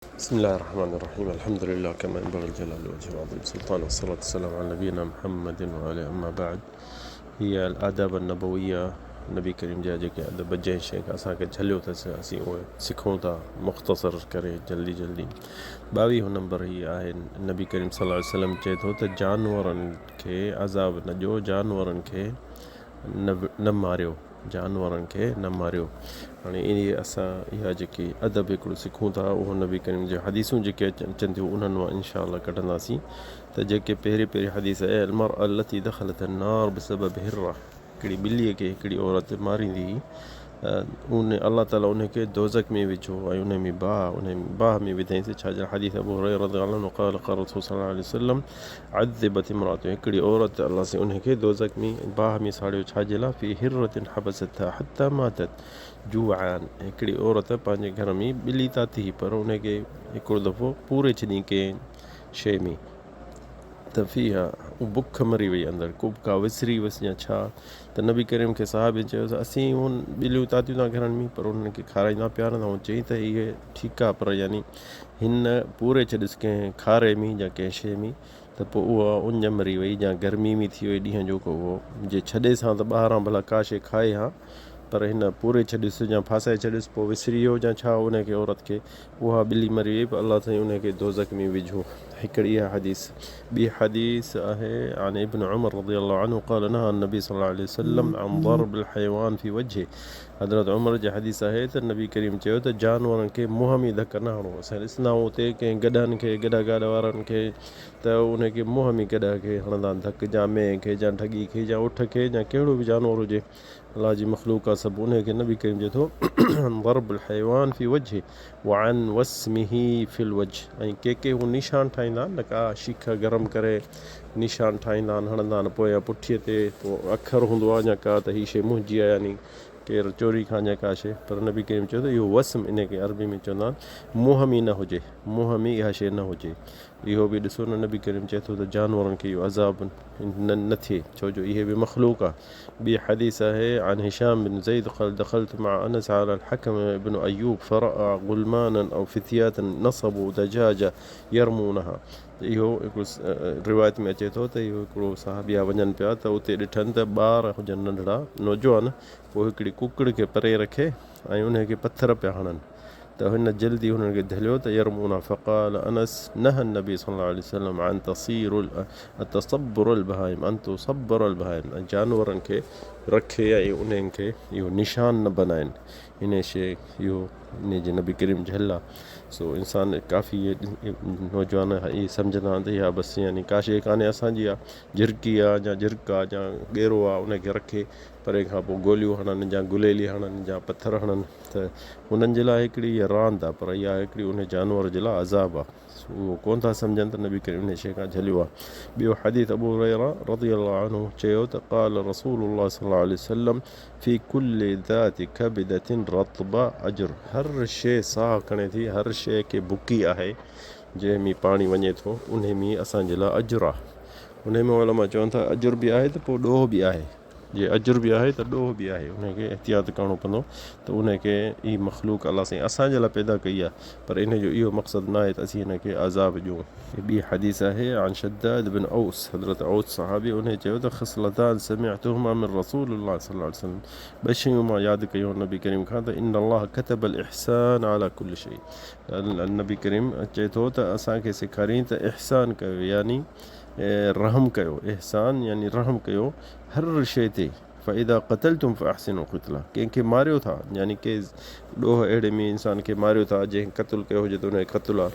بسم الله الرحمن الرحيم الحمد لله كما ينبغي لجلال وجهه وعظيم سلطانه والصلاة والسلام على نبينا محمد وآله اما بعد هي الآداب النبوية نبي ڪريم جا جيڪي ادب جنهن شيء کان اسان کي جهليو اٿس اسين اهي سکون ٿا مختصر ڪري جلدي جلدي ٻاويهون نمبر هي آهي نبي ڪريم صلي الله عليه وسلم چئي ٿو ته جانورن کي عذاب نه ڏيو جانورن کي نه ماريو جانورن کي نه ماريو. هاڻي اهي اسان اها جيڪي ادب هڪڙو سکون ٿا اهو نبي ڪريم جي حديثون جيڪي اچن ٿيون انهن مان انشاء الله ڪڍنداسين ته جيڪي پهرين پهرين حديث آهي المرأة التي دخلت النار بسبب هرة هڪڙي ٻلي کي هڪڙي عورت ماريندي هئي ان الله تعالي ان کي دوزخ ۾ وجهو ۽ ان ۾ باهه ان باهه ۾ وڌائينس ڇا جي حديث ابو هريره رضي الله عنه قال قال رسول صلي الله عليه وسلم عذبت امرأة هڪڙي عورت الله سائين انهي کي دوزخ ۾ باهه ۾ ساڙيو ڇا جي لاء في هرة حبستها حتي ماتت جوعا هڪڙي عورت پنهنجي گهر ۾ ٻلي تاتي هئي پر انهي کي هڪڙو دفعو پوري ڇڏيائين ڪنهن شيء ۾ ته فيها بک مري وئي اندر ڪو ڪا وسري ويس يا ڇا ته نبي ڪريم کي صحابين چيو ته اسين هن ٻليون تاتيون ٿا گهرن ۾ پر انهن کي کارائيندا پيارندا آهيون چيائين ته اهي ٺيڪ آهي پر يعني هن پوري ڇڏيس ڪنهن کاري ۾ يا ڪنهن شيء ۾ ته پوء اها اڃ مري وئي يا گرمي ۾ ٿي وئي ڏينهن جو ڪو اهو جي ڇڏيس ها ته ٻاهران ڀلا ڪا شيء کائي ها پر هن پوري ڇڏيس يا ڦاسائي ڇڏيس پوء وسري ويو يا ڇا ان کي عورت کي اها ٻلي مري وئي پوء الله سائين ان کي دوزخ ۾ وجهو هڪڙي اها حديث ٻي حديث آهي عن ابن عمر رضي الله عنه قال نهى النبي صلى الله عليه وسلم عن ضرب الحيوان في وجهه حضرت عمر جي حديث آهي ته نبي ڪريم چيو ته جانورن کي منهن ۾ ڌڪ نه هڻو. اسان ڏسندا آهيون اتي ڪنهن گڏهن کي گڏهه گاڏ وارن کي ته ان کي منهن ۾ گڏهه کي هڻندا آهن ڌڪ يا مينهن کي يا ڍڳي کي يا اٺ کي يا ڪهڙو به جانور هجي الله جي مخلوق آهي سڀ ان کي نبي ڪريم چئي ٿو ضرب الحيوان في وجهه وعن وسمه في الوجه ۽ ڪي ڪي هو نشان ٺاهيندا آهن نه ڪا شيخ گرم ڪري نشان ٺاهيندا آهن هڻندا آهن پويان پٺيء تي پوء اکر هوندو آهي يا ڪا ته هي شيء منهنجي آهي يعني ڪير چوري کان يا ڪا شيء پر نبي ڪريم چيو ته اهو وسم ان کي عربي ۾ چوندا آهن منهن ۾ نه هجي منهن ۾ اها شيء نه هجي اهو به ڏسو نه نبي ڪريم چئي ٿو ته جانورن کي اهو عذاب نه نه ٿئي ڇو جو اهي به مخلوق آهي ٻي حديث آهي عن هشام بن زيد قال دخلت مع انس على الحكم بن ايوب فرأى غلمانا او فتياتا نصبوا دجاجة يرمونها ته اهو هڪڙو روايت ۾ اچي ٿو ته اهو هڪڙو صحابيا وڃن پيا ته اتي ڏٺن ته ٻار هجن ننڍڙا نوجوان پوء هڪڙي ڪڪڙ کي پري رکي ۽ انهي کي پٿر پيا هڻن ته هن جلدي انهن کي ڌليو ته يرمونا فقال انس نهى النبي صلي الله عليه وسلم عن تصير تصبر البهائم ان تصبر البهائم ۽ جانورن کي رکي ۽ انهن کي اهو نشان نه بنائن انهي شيء اهو انهي جي نبي ڪريم جهل آ سو انسان ڪافي نوجوان اهي سمجهندا آهن ته اها بس يعني ڪا شيء ڪانهي اسان جي آ جهرڪي آ يا جهرڪ آ يا ڳيرو آ ان کي رکي پري کان پوء گوليون هڻن يا گليلي هڻن يا پٿر هڻن ته انهن جي لاء هڪڙي اها راند آ پر اها هڪڙي ان جانور جي لاء عذاب آ اهو ڪونه ٿا سمجهن ته نبي ڪريم انهيء شيء کان جهليو آهي. ٻيو حديث ابو هريره رضي الله عنه چيو ته قال رسول الله صلي الله عليه وسلم في كل ذات كبدة رطبة اجر هر شيء ساهه کڻي ٿي هر شيء کي بڪي آهي جنهن ۾ پاڻي وڃي ٿو انهي ۾ اسان جي لاء اجر آهي. انهي ۾ علماء چون ٿا اجر به آهي ته پوء ڏوهه به آهي. جي اجر به آهي ته ڏوهه به آهي انهي کي احتياط ڪرڻو پوندو ته انهي کي هي مخلوق الله سائين اسان جي لاء پيدا ڪئي آهي پر انهي جو اهو مقصد نه آهي ته اسين هن کي عذاب ڏيون. ٻي حديث آهي عن شداد بن اوس حضرت اوس صحابي انهي چيو ته خصلتان سمعتهما من رسول الله صلي الله عليه وسلم ٻه شيون مان ياد ڪيون نبي ڪريم کان ته ان الله كتب الاحسان على كل شيء نبي ڪريم چئي ٿو ته اسان کي سيکارين ته احسان ڪيو يعني رحم ڪيو، احسان يعني رحم ڪيو هر شيء تي، فاذا قتلتم فاحسنوا القتلة ڪنهن کي ماريو ٿا يعني ڪي ڏوهه اهڙي ۾ انسان کي ماريو ٿا جنهن قتل ڪيو هجي ته ان کي قتل آ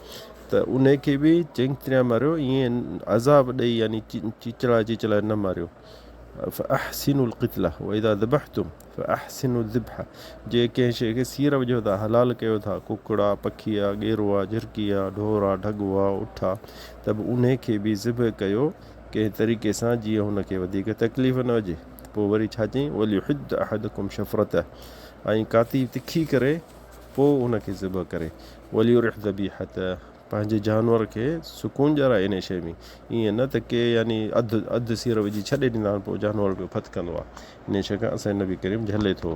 ته ان کي به چڱي طرح ماريو ائين عذاب ڏئي يعني چيچلائي چيچلائي نه ماريو فاحسنوا القتلة واذا ذبحتم فاحسنوا الذبح جي ڪنهن شيء کي سير وجهو ٿا، حلال ڪيو ٿا، ڪڪڙ آ، پکي آ، ڳيرو آ، جهرڪي آ، ڍور آ، ڍڳو آ، اٺ آ، ته به انهي کي به ذبح ڪيو ڪنهن طريقي سان جيئن هن کي وڌيڪ تڪليف نه هجي. پوء وري ڇا چيائين، وليحد احدڪم شفرته ۽ ڪاتي تکي ڪري پوء ان کي ذبح ڪري، وليرح ذبيحته پنهنجي جانور کي سڪون ڏيارائي انهي شيء ۾، ائين نه ته ڪي يعني اڌ اڌ سير وجهي ڇڏي ڏيندا آهن پوء جانور پيو ڦٿڪندو آ. انهيء شيء کان اسان جو نبي ڪريم جهلي ٿو.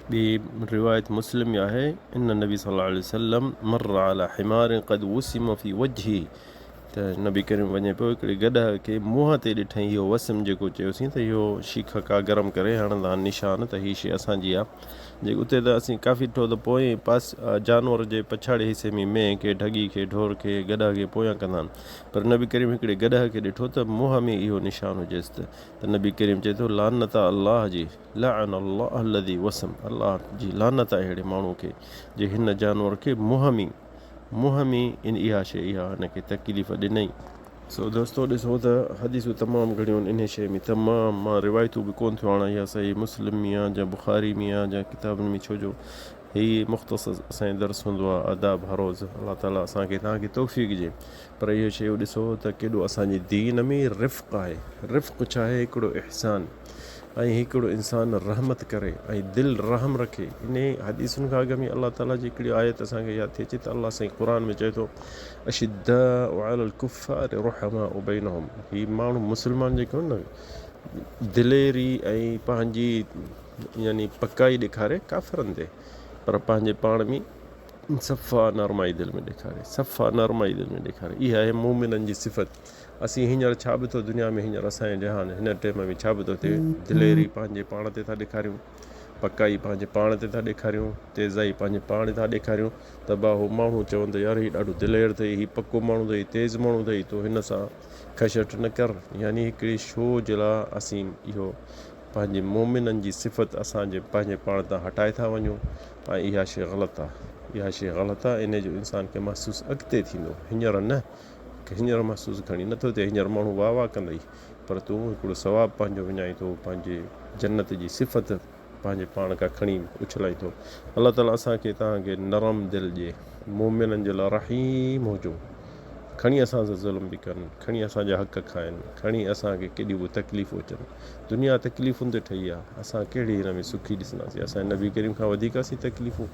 ٻي روايت مسلم ۾ آهي، ان النبي صلي الله عليه وسلم مر علي حمار قد وسم في وجهه ته نبي ڪريم وڃي پيو هڪڙي گڏهه کي منهن تي ڏٺائين اهو وسم جيڪو چيوسين ته اهو شيخ ڪا گرم ڪري هڻندا آهن نشان ته هي شي اسان جي آهي جي اتي ته اسين ڪافي ڏٺو ته پوئين پاس جانور جي پڇاڙي حصي ۾ مينهن کي ڍڳي کي ڍور کي گڏهه کي پويان ڪندا آهن پر نبي ڪريم هڪڙي گڏهه کي ڏٺو ته منهن ۾ اهو نشان هجيس ته نبي ڪريم چئي ٿو لعنت الله جي لعن الله الذي وسم الله جي لعنت آهي اهڙي ماڻهو کي جي هن جانور کي منهن ۾ منهن ۾ ان اها شيء اها هن کي تڪليف ڏنئي. سو دوستو ڏسو ته حديثون تمام گهڻيون آهن انهي شيء ۾ تمام مان روايتون به ڪونه ٿيو آڻان اها صحيح مسلم ۾ آهي يا بخاري ۾ آهي يا ڪتابن ۾ ڇو جو هي مختصر اسان جو درس هوندو آهي آداب هر روز الله تعالي اسان کي توهان کي توفيق ڏي پر اهو شيء ڏسو ته ڪيڏو اسان جي دين ۾ رفق آهي رفق ڇا آهي هڪڙو احسان ۽ هڪڙو انسان رحمت ڪري ۽ دل رحم رکي انهي حديثن کان اڳ ۾ الله تعالي جي هڪڙي آيت اسان کي ياد ٿي اچي ته الله سائين قرآن ۾ چئي ٿو اشداء علي الڪفار رحماء بينهم هي ماڻهو مسلمان جيڪي آهن نه دليري ۽ پنهنجي يعني پڪائي ڏيکاري ڪافرن تي پر پنهنجي پاڻ ۾ صفا نرمائي دل ۾ ڏيکاري صفا نرمائي دل ۾ ڏيکاري اها آهي مومنن جي صفت اسين هينئر ڇا به ٿو دنيا ۾ هينئر اسان جي جهان هن ٽيم ۾ ڇا به ٿو ٿئي دليري پنهنجي پاڻ تي ٿا ڏيکاريون پڪائي پنهنجي پاڻ تي ٿا ڏيکاريون تيزائي پنهنجي پاڻ ٿا ڏيکاريون ته با هو ماڻهو چون ته يار هي ڏاڍو دلير اٿئي هي پڪو ماڻهو اٿئي تيز ماڻهو اٿئي تو هن سان کشٽ نه ڪر يعني هڪڙي شو جي لاء اسين اهو پنهنجي مؤمنن جي صفت اسان جي پنهنجي پاڻ تان هٽائي ٿا وڃون ۽ اها شيء غلط آ اها شيء غلط آ انهي جو انسان کي محسوس اڳتي ٿيندو هينئر نه هينئر محسوس کڻي نٿو ٿئي هينئر ماڻهو واهه واهه ڪندئي پر تون هڪڙو ثواب پنهنجو وڃائين ٿو پنهنجي جنت جي صفت پنهنجي پاڻ کان کڻي اڇلائين ٿو الله تعالي اسان کي توهان کي نرم دل ڏي مؤمنن جي لاء رحيم هجون کڻي اسان سان ظلم به ڪن، کڻي اسان جا حق کائن، کڻي اسان کي ڪيڏيون به تڪليفون اچن. دنيا تڪليفن تي ٺهي آ، اسان ڪهڙي هن ۾ سکي ڏسنداسين؟ اسان جي نبي ڪريم کان وڌيڪ اسين تڪليفون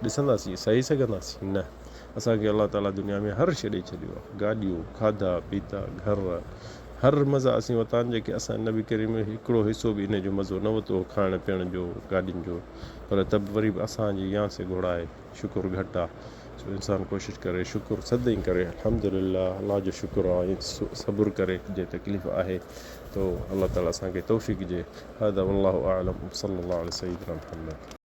ڏسنداسين، سهي سگهنداسين؟ نه. اسان کي الله تعاليٰ دنيا ۾ هر شيء ڏئي ڇڏيو آ، گاڏيون، کاڌا پيتا، گهر، هر مزا اسين ورتا آهن، جيڪي اسان جي نبي ڪريم هڪڙو حصو به انهي جو مزو نه ورتو هو، کائڻ پيئڻ جو، گاڏين جو، پر ته به وري به اسان جي يان سي گهوڙا آهي. شڪر گهٽ آ سو انسان ڪوشش ڪري شڪر سدائين ڪري الحمدلله الله جو شڪر آ ۽ صبر ڪري جي تڪليف آهي تو الله تعالي اسان کي توفيق ڏي هذا والله اعلم وصلي الله علي سيدنا محمد.